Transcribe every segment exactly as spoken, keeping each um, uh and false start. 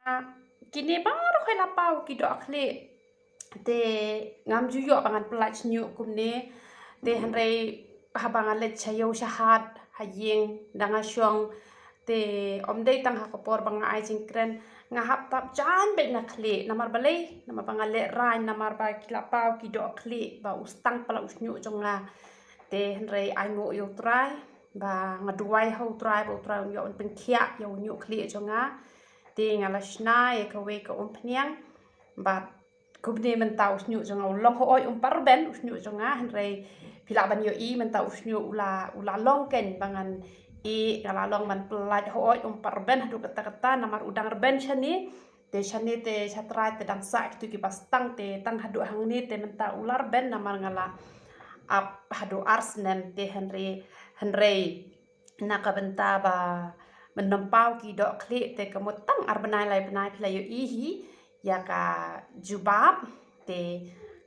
Kine baroh khoit la paw ki doh khlieh. Te ngam ju ïoh ba ngan pyllait shñiuh kumne. Te hynrei haba nga leit sha ïew sha hat ha ïing da nga shong. Te ym dei tang ha ka por ba nga ai jingkren, nga hap tap jaiñ beit na khlieh. Namar balei? Namar ba nga lehraiñ, namar ba ki la paw ki doh khlieh ba u stang palat u shñiuh jong nga. Te hynrei ai nguh ïa u Trai, ba nga duwai ha u Trai ba u Trai un ïoh un pynkhiah ïa u shñiuh khlieh jong nga. Te nga la shna ïa kawei ka umphniang. Bad kumne mynta u shñiuh jong nga u long hooid, um pat rben u shñiuh jong nga, hynrei phi lah ban ïohi mynta u shñiuh u la, u la long kein ba ngan ïeh, nga la long ban pyllait hooid, um pat rben haduh katta katta namar u dang rben shane. Te shane te sha trai te dang sah kitu kiba stang, te tang haduh hangne te mynta u la rben namar nga la ap haduh ar snem. Te hynrei, hynrei na ka bynta ba mynnym paw ki doh khlieh te ka mut tang ar bnai lai bnai phi la ïohi hi ïa ka jubab. Te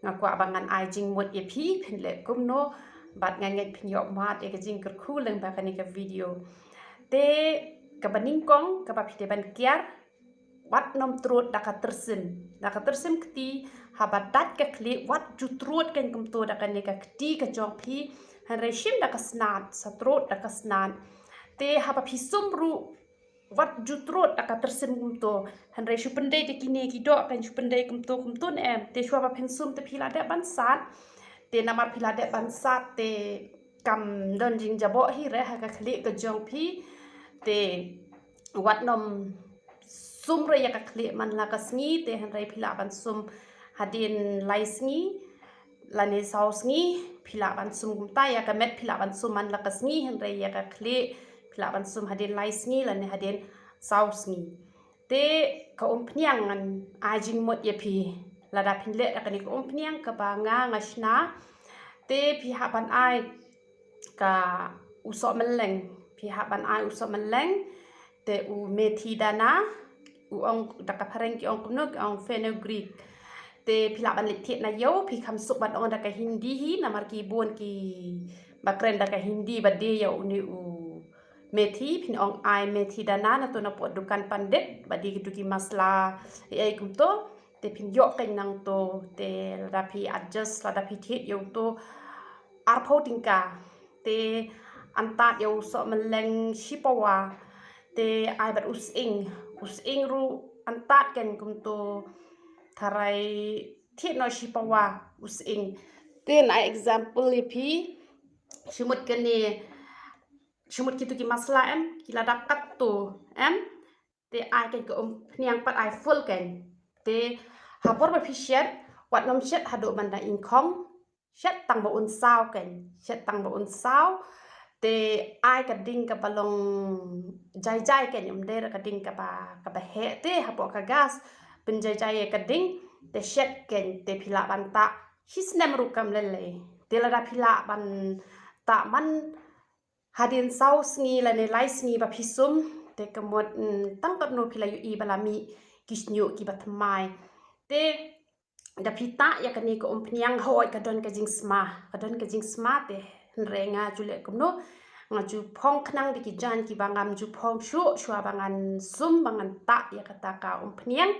nga kwah ba ngan ai jingmut ïa phi, phin leh kumno, bad nga ngeit phin ïoh mad ïa ka jingkyrkhu lyngba kane ka video. Te kaba nyngkong kaba phi dei ban kiar, wat nym trud da ka tyrsim. Da ka tyrsim kti, haba dait ka khlieh wat ju trud kein kumto da kane ka kti ka jong phi. Hynrei shim da ka snat, sa trud da ka snat. Te haba phi sum ruh wat ju trud da ka tyrsim kumto. Hynrei shu pyndei da kine ki doh kein, shu pyndei kumto kumto ne em. Te shuwa ba phin sum te phi la dep ban sat. Te namar phi la dep ban sat te kam don jingjaboh hi re ha ka khlieh ka jong phi. Te wat nym sum re ïa ka khlieh man la ka sngi, te hynrei phi lah ban sum hadien lai sngi lane saw sngi. Phi lah ban sum kumta, ïa ka met phi lah ban sum man la ka sngi, hynrei ïa ka khlieh phi lah ban sum hadien lai sngi lane hadien saw sngi. Te ka umphniang ngan ai jingmut ïa phi. Lada phin leh da kane ka umphniang kaba nga nga shna, te phi hap ban ai ka u sohmylleng, phi hap ban ai u sohmylleng, te u methi dana, u ong da ka phareng ki ong kumno, ki ong fenugreek. Te phi lah ban leit thied na ïew, phi kham suk ban ong da ka Hindi hi, namar ki bun kiba kren da ka Hindi ba die ïa une u methi, phin ong ai methi dana na to na poh dukan pandit, ba die kitu ki masala ei ei kumto. Te phin ïoh kein nangto, te lada phi adjust, lada phi thied ïa uto arphew tyngka. Te antad ïa u sohmylleng shi pawa. Te ai bad u sying, u sying ruh antad kein kumto, tharai thied noh shi pawa u sying. Te ngan ai example ïa phi, shimut kane, shimut kitu ki masala em, ki la dap katto em. Te ai kein ka umphniang pat ai full kein. Te ha por ba phi shet, wat nym shet haduh ban da ingkhong. Shet tang ba un saw kein, shet tang ba un saw. Te ai ka ding kaba long jai jai kein, ym dei re ka ding kaba, kaba heh te hapoh ka gas. Pynjai jai ïa ka ding, te shet kein, te phi lah ban tah shi snem ruh kam lei lei. Te lada phi lah ban tah man hadien saw sngi lane lai sngi ba phi sum, te ka mut, mm, tang katno phi la ïohi ba la mih ki shñiuh kiba thymmai. Te da phi tah ïa kane ka umphniang, hooid ka don ka jingsma, ka don ka jingsma te hynrei nga ju leh kumno, nga ju phong khnang da ki jaiñ kiba ngam ju phong shuh shuwa ba ngan sum, ba ngan tah ïa kata ka umphniang.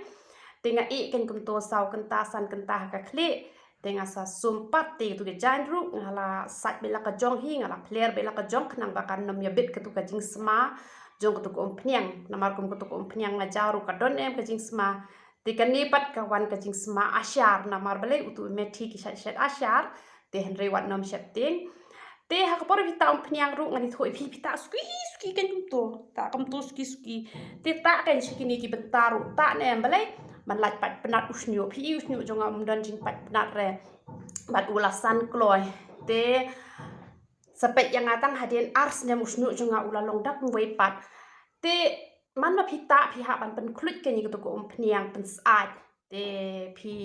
Te nga ïeh kein kumto saw kynta san kynta ha ka khlieh. Te nga sa sum pat te katu ka jaiñ ruh nga la sait beit la ka jong hi, nga la phler beit la ka jong khnang ba kan nym ïabit katu ka jingsma jong katu ka umphniang. Namar kum katu ka umphniang la jaw ruh ka don em ka jingsma. Te kane pat ka wan ka jingsma ashar, namar balei utu u methi ki shet shet ashar. Te hynrei wat nym shet tieng. Te ha ka por phi tah umphniang ruh ngan ïathuh ïa phi, phi tah suki suki kein kumto, tah kumto suki suki. Te tah kein sha kine ki bynta ruh, tah ne em, balei? Ban lait pait pnat u shñiuh. Phi i u shñiuh jong nga um don jingpait pnat re. Bad u la san kloi. Te sa peit ïa nga tang hadien ar snem u shñiuh jong nga u la long da kumwei pat. Te man ba phi tah phi hap ban pynkhluit kein ïa katu ka umphniang, pynsyaid. Te phi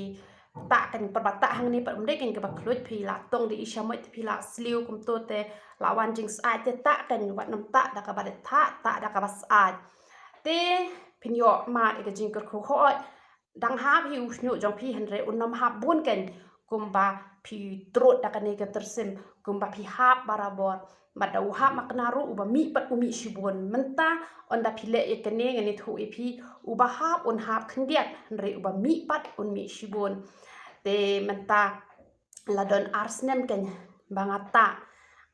tah kein, por ba tah hangne pat um dei kein kaba khluit, phi la tong da i shamoit te phi la sliew kumto te la wan jingsyaid. Te tah kein, wat nym tah da kaba dei tah, tah da kaba syaid. Te phin ïoh mad ïa ka jingkyrkhu, hooid dang hap hi u shñiuh jong phi hynrei un nym hap bun kein. kumba phi trud da kane ka tyrsim, kumba phi hap barabor. Bad da u hap makna ruh uba mih pat u mih shibun. Mynta ynda phi leh ïa kane ngan ïathuh ïa phi, uba hap un hap khyndiat, hynrei uba mih pat un mih shibun. Te mynta la don ar snem kein ba nga tah,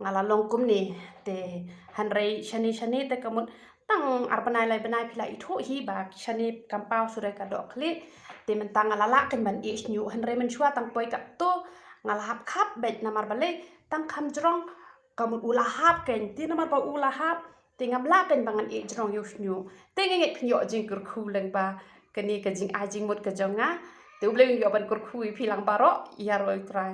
nga la long kumne. Te hynrei shane shane te ka mut tang ar bnai lai bnai phi la ithuh hi ba shane kam paw shuh re ka dohkhlieh. Te mynta nga la lah kein ban ïeh shñiuh, hynrei mynshuwa tang poi katto nga la hap khap beit namar balei, tang kham jrong ka mut u la hap kein. Te namar ba u la hap te ngam lah kein ba ngan ïeh jrong ïa u shñiuh. Te nga ngeit phin ïoh jingkyrkhu lyngba kane ka jingai jingmut ka jong nga. Te U Blei un ïoh ban kyrkhu ïa phi lang baroh, ïaroh ïa U Trai.